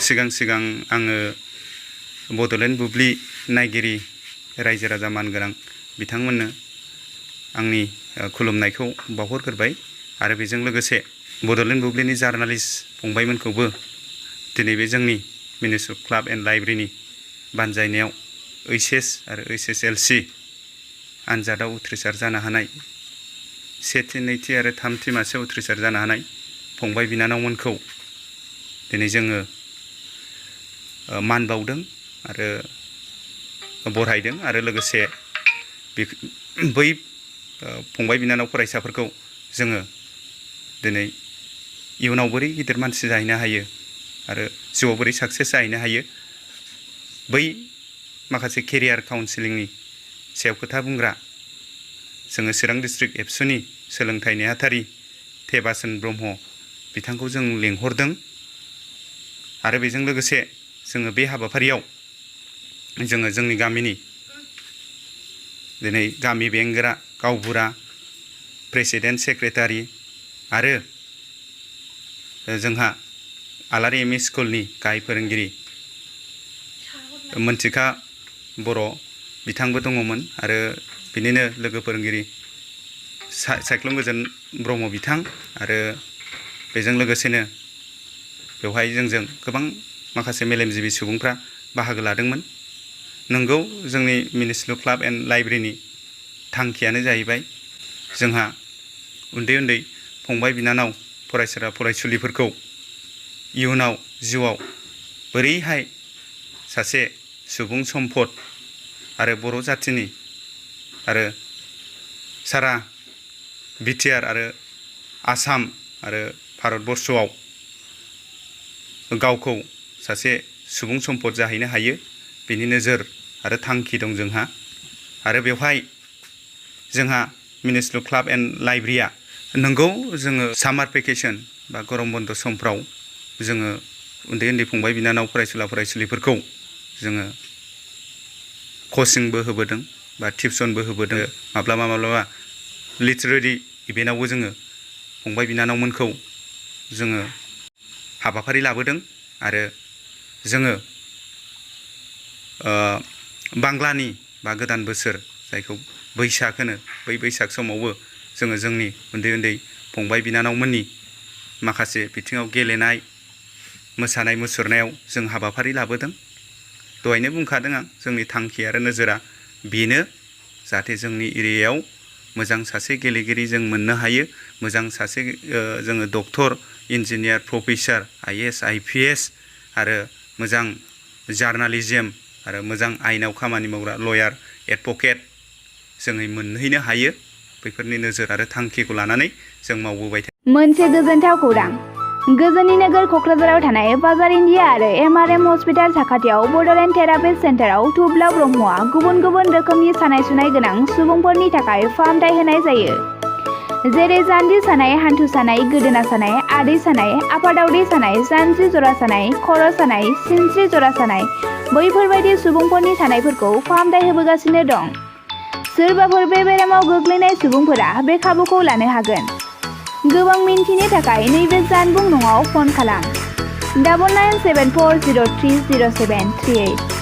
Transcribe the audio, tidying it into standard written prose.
सिगां आङो बड'लेण्ड बुब्लि नायगिरि रायजो राजा मानगोनां बिथांमोननो आंनि खुलुमनायखौ बावहरग्रोबाय आरो बेजों लोगोसे बड'लेण्ड बुब्लिनि जार्नालिस्ट फंबायमोनखौबो दिनै बे जोंनि मिउनिसिपाल क्लाब एन्ड लाइब्रेरिनि बानजायनायाव ओइचएस आरो ओइचएसएलसि आनजादाव उथ्रिसार जानो हानाय सेथि नैथि आरो थामथि मासियाव उथ्रिसार जानो हानाय फंबाय बिनानावमोनखौ दिनै जोङो मान बावदों आरो बरायदों आरो लोगोसे बै फंबाय बिनानाव फरायसाफोरखौ जोङो दिनै इयुनाव बोरै गिदिर मानसि जाहैनो हायो आरो जिउआव बोरै साक्सेस जाहैनो हायो बै माखासे केरियार काउन्सिलिंनि सायाव खोथा बुंग्रा जोङो चिरां डिस्ट्रिक्ट एबसुनि सोलोंथाइ नेहाथारि थेबासन ब्रह्म बिथांखौ जों लेंहरदों आरो बेजों लोगोसे जोङो बे हाबाफारियाव जोङो जोंनि गामिनि दिनै गामि बेंग्रा गावबुरा प्रेसिडेन्ट सेक्रेटारि आरो जोंहा आलारि एम इ स्कुलनि गाहाय फोरोंगिरि मोनथिखा बर' बिथांबो दङमोन आरो बिनिनो लोगो फोरोंगिरि सायख्लुम गोजोन ब्रह्म बिथां आरो बेजों लोगोसेनो बेवहाय जोंजों गोबां माखासे मेलेमजिबि सुबुंफ्रा बाहागो लादोंमोन। नंगौ जोंनि मिउनिसिपाल क्लाब एन्ड लाइब्रेरिनि थांखियानो जाहैबाय जोंहा उन्दै उन्दै फंबाय बिनानाव फरायसा फरायसुलिफोरखौ इयुनाव जिउआव बोरैहाय सासे सुबुं सम्पद आरो बर' जाथिनि आरो सारा बिटिआर आरो आसाम आरो भारतबर्षआव गावखौ सासे सुबुं सम्पद जाहैनो हायो बेनि नोजोर आरो थांखि दं जोंहा आरो बेवहाय जोंहा मिउनिसिपाल क्लाब एन्ड लाइब्रेरिया नंगौ जोङो सामार भेकेसन बा गरम बन्द समफ्राव जोङो उन्दै उन्दै फंबाय बिनानाव फरायसुलिफोरखौ जोङो कचिंबो होबोदों बा टिउसनबो होबोदों माब्लाबा लिटारेरि इभेन्टआवबो जोङो फंबाय बिनानावमोनखौ जोङो हाबाफारि लाबोदों आरो जोङो बांलानि बा गोदान बोसोर जायखौ बैसाग होनो बै बैसाग समावबो जोङो जोंनि उन्दै उन्दै फंबाय बिनानावमोननि माखासे बिथिङाव गेलेनाय मोसानाय मुसुरनायाव जों हाबाफारि लाबोदों। दहायनो बुंखादों आं जोंनि थांखि आरो नोजोरा बेनो जाहाथे जोंनि एरियायाव मोजां सासे गेलेगिरि जों मोननो हायो मोजां सासे जोङो doctor engineer professor IAS IPS आरो मोजां जार्नालिज्म आरो मोजां आयेनाव खामानि मावग्रा लयार एडभकेट जोङै मोनहैनो हायो बेफोरनि नोजोर आरो थांखिखौ लानानै जों मावबोबाय थायो। मोनसे गोजोनथाव खौरां गोजोननि नोगोर क'क्राझाराव थानाय बाजार इन्डिया आरो MRM हस्पिटाल साखाथियाव बड'लेण्ड थेरापिस्ट सेन्टाराव थुब्ला ब्रह्मआ गुबुन गुबुन रोखोमनि सानाय सुनाय गोनां सुबुंफोरनि थाखाय फाहामथाय होनाय जायो। जेरै जान्जि सानाय हान्थु सानाय गोदोना सानाय आदै सानाय आफादावदै सानाय जानजि जरा सानाय खर' सानाय सिनस्रि जरा सानाय बैफोरबायदि सुबुंफोरनि सानायफोरखौ फाहामथाय होबोगासिनो दं। सोरबाफोर बे बेरामाव गोग्लैनाय सुबुंफोरा बे खाबुखौ लानो हागोन। गोबां मिन्थिनो थाखाय नैबे जानबुं नङाव फन खालाम 9974030738।